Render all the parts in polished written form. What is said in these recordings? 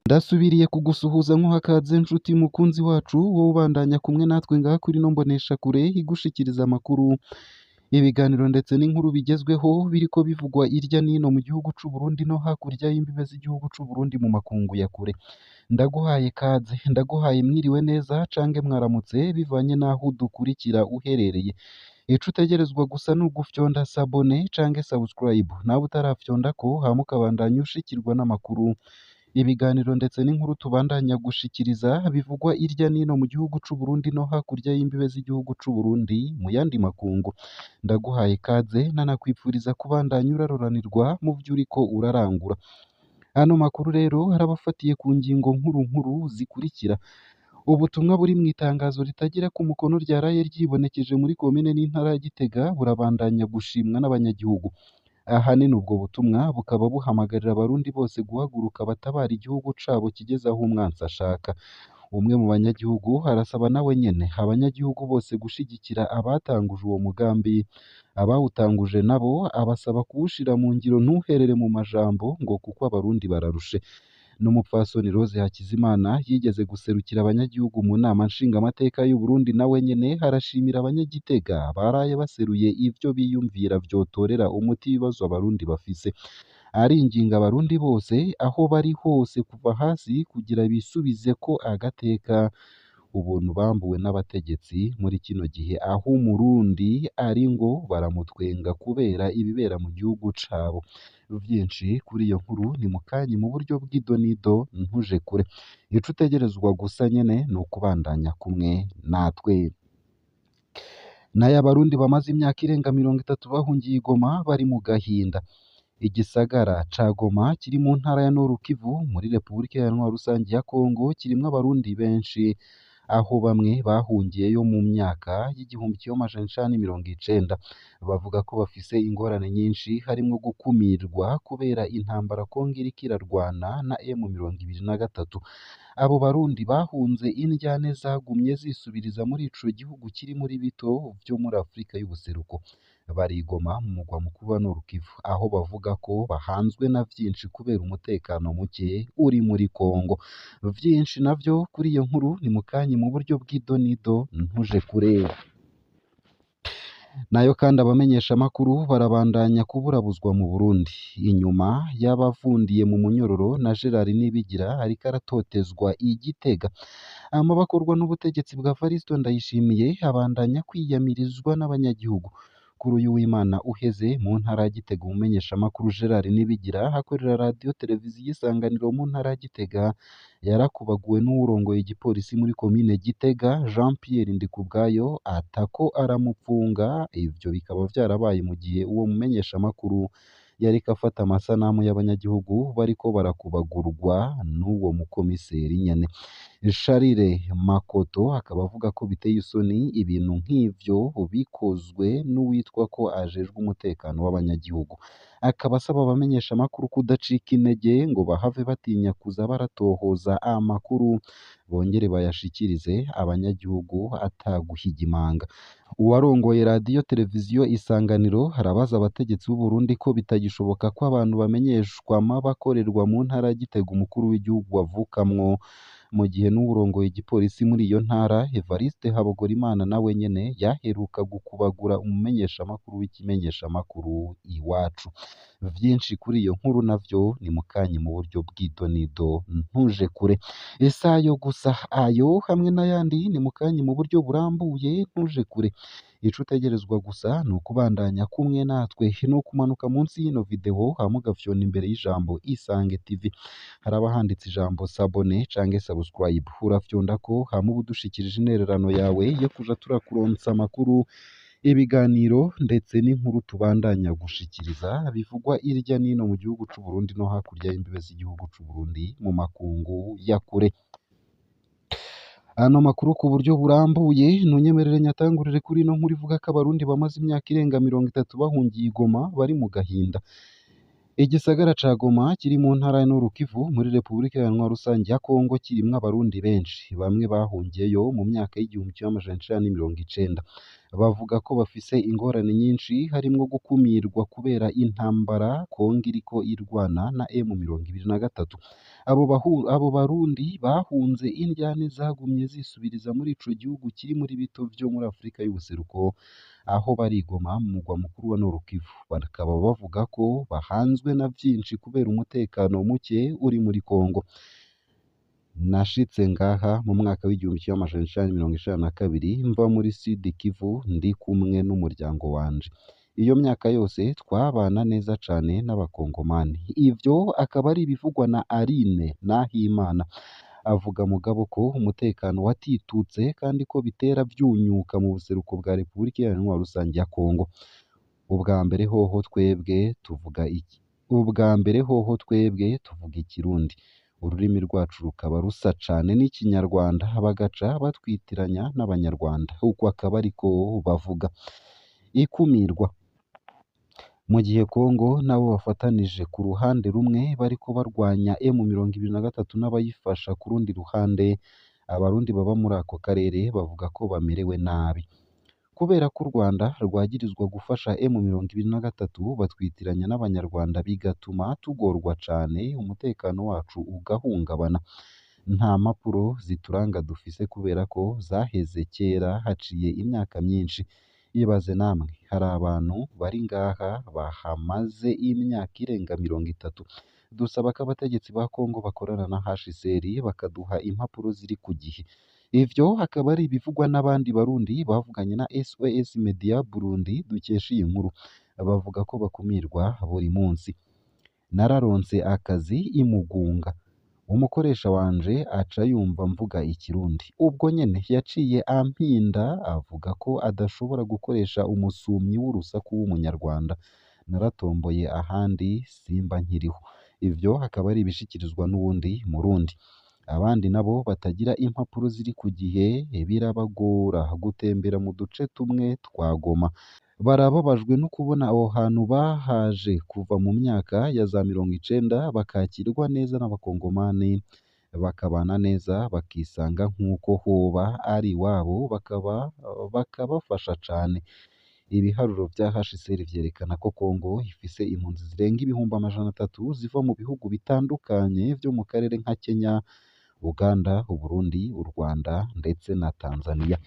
Ndasubiriye kugusuhuza nkuha ikaze nshuti mukunzi wacu, wowe ubandanya kumwe natwe ngaha kuri ino mboneshakure igushikiriza amakuru, ibiganiro ndetse n'inkuru bigezweho biriko bivugwa irya nino mu gihugu c'u Burundi no hakurya y'imbibe z'igihugu c'u Burundi mu makungu ya kure. Ndaguhaye kaze, ndaguhaye mwiriwe neza cange mwaramutse bivanye n'aho udukurikira uherereye. Ico utegerezwa gusa ni ugufyonda sabone cange subscribe, nawe utarafyondako hama ukabandanya ushikirwa n'amakuru, ibiganiro ndetse n'inkuru tubandanya gushikiriza bivugwa irya nino mu gihugu c'u Burundi no hakurya y'imbibe z'igihugu c'u Burundi mu yandi makungu. Ndaguhaye ikaze nanakwipfuriza kubandanya uraroranirwa mu vyo uriko urarangura. Ano makuru rero arabafatiye ku ngingo nkuru nkuru zikurikira: ubutumwa buri mu itangazo ritagira ku mukono ryaraye ryibonekeje muri komine n'intara ya Gitega burabandanya gushimwa n'abanyagihugu. Ahanini ubwo butumwa bukaba buhamagarira abarundi bose guhaguruka batabara igihugu cabo kigeze aho umwansi ashaka. Umwe mu banyagihugu arasaba nawe nyene abanyagihugu bose gushigikira abatanguje uwo mugambi, abawutanguje nabo abasaba kuwushira mu ngiro ntuherere mu majambo ngo kuko abarundi bararushe. N'umupfasoni Rose Hakizimana yigeze guserukira abanyagihugu mu nama nshingamateka y'u Burundi nawe nyene arashimira abanyagitega baraye baseruye ivyo biyumvira vyotorera umuti ibibazo abarundi bafise. Aringinga abarundi bose aho bari hose kuva hasi kugira bisubizeko agateka ubuntu bambuwe n'abategetsi muri kino gihe, aho umurundi ari ngo baramutwenga kubera ibibera mu gihugu cabo. Vyinshi kuri iyo nkuru ni mukanyi mu buryo bw'idonido, ntuje kure. Ico utegerezwa gusa nyene ni ukubandanya kumwe natwe. Nayo abarundi bamaze imyaka irenga 30 bahungiye i Goma bari mu gahinda. Igisagara ca Goma kiri mu ntara ya Nord Kivu muri Repubulika Iharanira Rusangi ya Kongo kirimwo abarundi benshi, aho bamwe bahungiyeyo mu myaka y'1990. Bavuga ko bafise ingorane nyinshi harimwo gukumirwa kubera intambara Kongo iriko irarwana na M23. Abo barundi bahunze indyane zagumye zisubiriza muri ico gihugu kiri muri bito vyo muri Afrika y'ubuseruko. Bari i Goma mu mugwa mukuru wa Nord Kivu, aho bavuga ko bahanzwe na vyinshi kubera umutekano muke uri muri Kongo. Vyinshi navyo kuri iyo nkuru ni mukanyi mu buryo bw'idonido, ntuje kure. Nayo kandi abamenyeshamakuru barabandanya kuburabuzwa mu Burundi. Inyuma y'abavundiye mu munyororo na Gerard Nibigira ariko aratotezwa i Gitega. Amabakorwa n'ubutegetsi bwa Varisto Ndayishimiye abandanya kwiyamirizwa n'abanyagihugu. Kuri uyu w'Imana uheze mu ntara ya Gitega, umumenyeshamakuru Gerard Nibigira akorera radiyo televiziyo Isanganiro mu ntara ya Gitega yarakubaguwe n'uwurongoye igipolisi muri komine Gitega Jean Pierre Ndikubwayo atako aramupfunga. Ivyo bikaba vyarabaye mu gihe uwo mumenyeshamakuru yariko afata amasanamu y'abanyagihugu bariko barakubagurwa n'uwo mukomiseri nyene. Charles Makoto akaba avuga ko biteye isoni ibintu nk'ivyo bikozwe n'uwitwa ko ajejwe umutekano w'abanyagihugu. Akaba asaba abamenyeshamakuru kudacika intege ngo bahave batinya kuza baratohoza amakuru bongere bayashikirize abanyagihugu ataguhigimanga. Uwarongoye radiyo televiziyo Isanganiro arabaza abategetsi b'u Burundi ko bitagishoboka ko abantu bamenyeshwa amabakorerwa mu ntara ya Gitega umukuru w'igihugu avukamwo, mu gihe n'uwurongoye igipolisi muri iyo ntara Evariste Habogorimana nawe nyene yaheruka gukubagura umumenyeshamakuru w'ikimenyeshamakuru Iwacu. Vyinshi kuri iyo nkuru navyo ni mukanyi mu buryo bw'idonido, ntuje kure. Isayo gusa ayo hamwe n'ayandi ni mukanyi mu buryo burambuye, ntuje kure. Ico utegerezwa gusa ni ukubandanya kumwe natwe, ni ukumanuka munsi y'ino video hama ugafyonda imbere y'ijambo Isange TV. Haraba handitse ijambo sabone cange subscribe, urafyondako hama uba udushikirije intererano yawe yo kuja turakuronsa amakuru, ibiganiro ndetse n'inkuru tubandanya gushikiriza bivugwa irya nino mu gihugu c'u Burundi no hakurya y'imbibe z'igihugu c'u Burundi mu makungu ya kure. Ano makuru ku buryo burambuye ntunyemerere nyatangurire kuri ino nkuru ivuga ko abarundi bamaze imyaka irenga 30 bahungiye i Goma bari mu gahinda. Igisagara ca Goma kiri mu ntara ya Nord Kivu muri Repubulika Iharanira Rusangi ya Kongo kirimwo abarundi benshi, bamwe bahungiyeyo mu myaka y'1990. Bavuga ko bafise ingorane nyinshi harimwo gukumirwa kubera intambara Kongo iriko irwana na M23. Abo Barundi bahunze indyane zagumye zisubiriza muri ico gihugu kiri muri bito vyo muri Afrika y'ubuseruko, aho bari i Goma mu mugwa mukuru wa Nord Kivu. Bakaba bavuga ko bahanzwe na vyinshi kubera umutekano muke uri muri Kongo. Nashitse ngaha mu mwaka w'1992 mva muri Sud Kivu ndi kumwe n'umuryango wanje. Iyo myaka yose twabana neza cane n'abakongomani. Ivyo akaba ari ibivugwa na Aline Nahimana. Avuga mugabo ko umutekano watitutse kandi ko bitera vyunyuka mu buseruko bwa Repubulika Iharanira Intwaro Rusangi ya Kongo. Ubwa mbere hoho twebwe tuvuga iki? Ubwa mbere hoho twebwe tuvuga ikirundi. Ururimi rwacu rukaba rusa cane n'ikinyarwanda, bagaca batwitiranya n'abanyarwanda. Uko akaba ariko bavuga. Ikumirwa. Mu gihe Kongo nabo bafatanije ku ruhande rumwe bariko barwanya M23 n'abayifasha ku rundi ruhande, abarundi baba muri ako karere bavuga ko bamerewe nabi. Kubera ko u Rwanda rwagirizwa gufasha M23 batwitiranya n'abanyarwanda bigatuma tugorwa cane, umutekano wacu ugahungabana. Nta mpapuro zituranga dufise kubera ko zaheze kera haciye imyaka myinshi. Ibaze namwe, hari abantu bari ngaha bahamaze imyaka irenga 30. Dusaba ko abategetsi ba Kongo bakorana na HCR bakaduha impapuro ziri ku gihe. Ivyo akaba ari ibivugwa n'abandi Barundi bavuganye na SOS Media Burundi dukesha iyi nkuru. Bavuga ko bakumirwa buri munsi. Nararonse akazi i Mugunga. Umukoresha wanje aca yumva mvuga ikirundi. Ubwo nyene yaciye ampinda avuga ko adashobora gukoresha umusumyi w'urusaku w'umunyarwanda. Naratomboye ahandi simba nkiriho. Ivyo akaba ari ibishikirizwa n'uwundi Murundi. Abandi nabo batagira impapuro ziri ku gihe birabagora gutembera mu duce tumwe twa Goma. Barababajwe no kubona aho hantu bahaje kuva mu myaka ya za 90 bakakirwa neza n'abakongomani, bakabana neza, bakisanga nk'uko hoba ari iwabo, bakabafasha cane. Ibiharuro vya HCR vyerekana ko Kongo ifise impunzi zirenga 300,000 ziva mu bihugu bitandukanye vyo mu karere nka Kenya, Uganda, Uburundi, u Rwanda ndetse na Tanzania.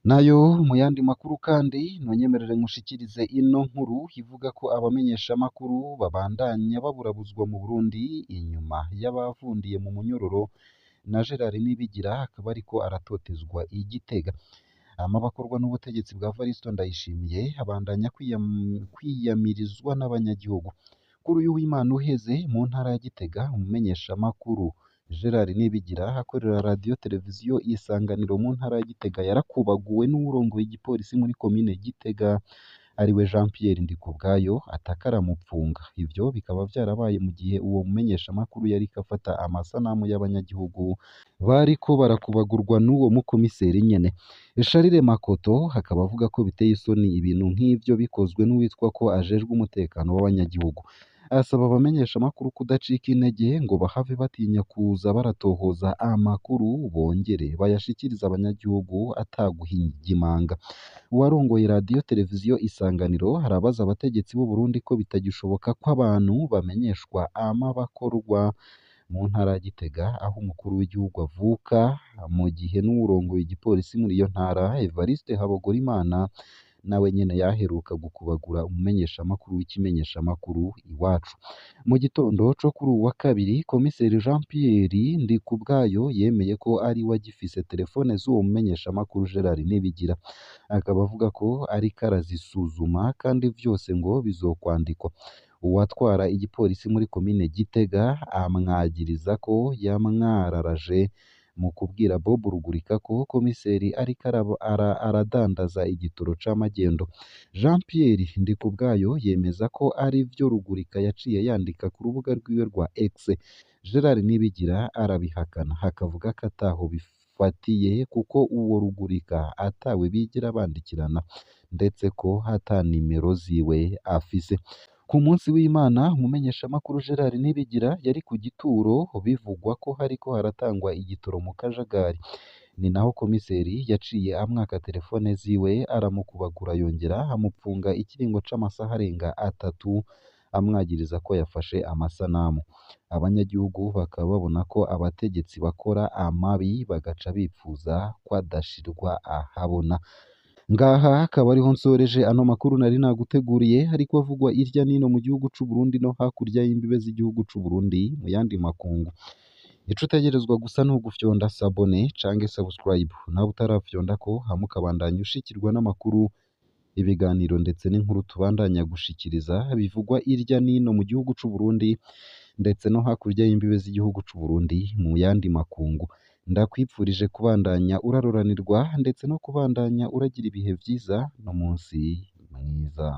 Nayo mu yandi makuru kandi nonyemerere nkushikirize ino nkuru ivuga ko abamenyeshamakuru babandanya baburabuzwa mu Burundi inyuma y'abavundiye mu munyororo na Gerard Nibigira akaba ariko aratotezwa i Gitega. Amabakorwa n'ubutegetsi bwa Varisto Ndayishimiye abandanya kwiyamirizwa n'abanyagihugu. Kuri uyu w'Imana uheze mu ntara ya Gitega, umumenyeshamakuru Gerard Nibigira akorera radiyo televiziyo Isanganiro mu ntara ya Gitega yarakubaguwe n'uwurongoye igipolisi muri komine Gitega ariwe Jean Pierre Ndikubwayo ataka aramupfunga. Ivyo bikaba vyarabaye mu gihe uwo mumenyeshamakuru yariko afata amasanamu y'abanyagihugu bariko barakubagurwa n'uwo mukomiseri nyene. Charles Makoto akaba avuga ko biteye isoni ibintu nk'ivyo bikozwe n'uwitwa ko ajejwe umutekano w'abanyagihugu. Asaba abamenyeshamakuru kudacika intege ngo bahave batinya kuza baratohoza amakuru bongere bayashikirize abanyagihugu ataguhigimanga. Uwarongoye radiyo televiziyo Isanganiro arabaza abategetsi b'u Burundi ko bitagishoboka ko abantu bamenyeshwa amabakorwa mu ntara ya Gitega aho umukuru w'igihugu avuka, mu gihe n'uwurongoye igipolisi muri iyo ntara Evariste Habogorimana nawe nyene yaheruka gukubagura umumenyeshamakuru w'ikimenyeshamakuru Iwacu. Mu gitondo co kuri uwu wa kabiri, komiseri Jean Pierre Ndikubwayo yemeye ko ari we agifise telefone z'uwo mumenyeshamakuru Gerard Nibigira, akaba avuga ko ariko arazisuzuma kandi vyose ngo bizokwandikwa. Uwatwara igipolisi muri komine Gitega amwagiriza ko yamwararaje mu kubwira Bob Rugurika ko komiseri ariko aradandaza igitoro c'amagendo. Jean Pierre Ndikubwayo yemeza ko ari vyo Rugurika yaciye yandika ku rubuga rwiwe rwa X. Gerard Nibigira arabihakana akavuga ko ataho bifatiye kuko uwo Rugurika atawe bigera bandikirana ndetse ko ata nimero ziwe afise. Ku munsi w'Imana umumenyeshamakuru Gerard Nibigira yari ku gituro bivugwa ko hariko haratangwa igitoro mu kajagari. Ni naho komiseri yaciye amwaka telefone ziwe aramukubagura yongera amupfunga ikiringo c'amasaha arenga 3 amwagiriza ko yafashe amasanamu. Abanyagihugu bakaba babona ko abategetsi bakora amabi bagaca bipfuza ko adashirwa ahabona. Ngaha akaba ariho nsoreje ano makuru nari naguteguriye ariko avugwa irya nino mu gihugu c'u Burundi no hakurya y'imbibe z'igihugu c'u Burundi mu yandi makungu. Ico utegerezwa gusa ni ugufyonda s'abonner canke subscribe, nawe utarafyondako hama ukabandanya ushikirwa n'amakuru, ibiganiro ndetse n'inkuru tubandanya gushikiriza bivugwa irya nino mu gihugu c'u Burundi ndetse no hakurya y'imbibe z'igihugu c'u Burundi mu yandi makungu. Ndakwipfurije kubandanya uraroranirwa ndetse no kubandanya uragira ibihe vyiza n'umunsi mwiza.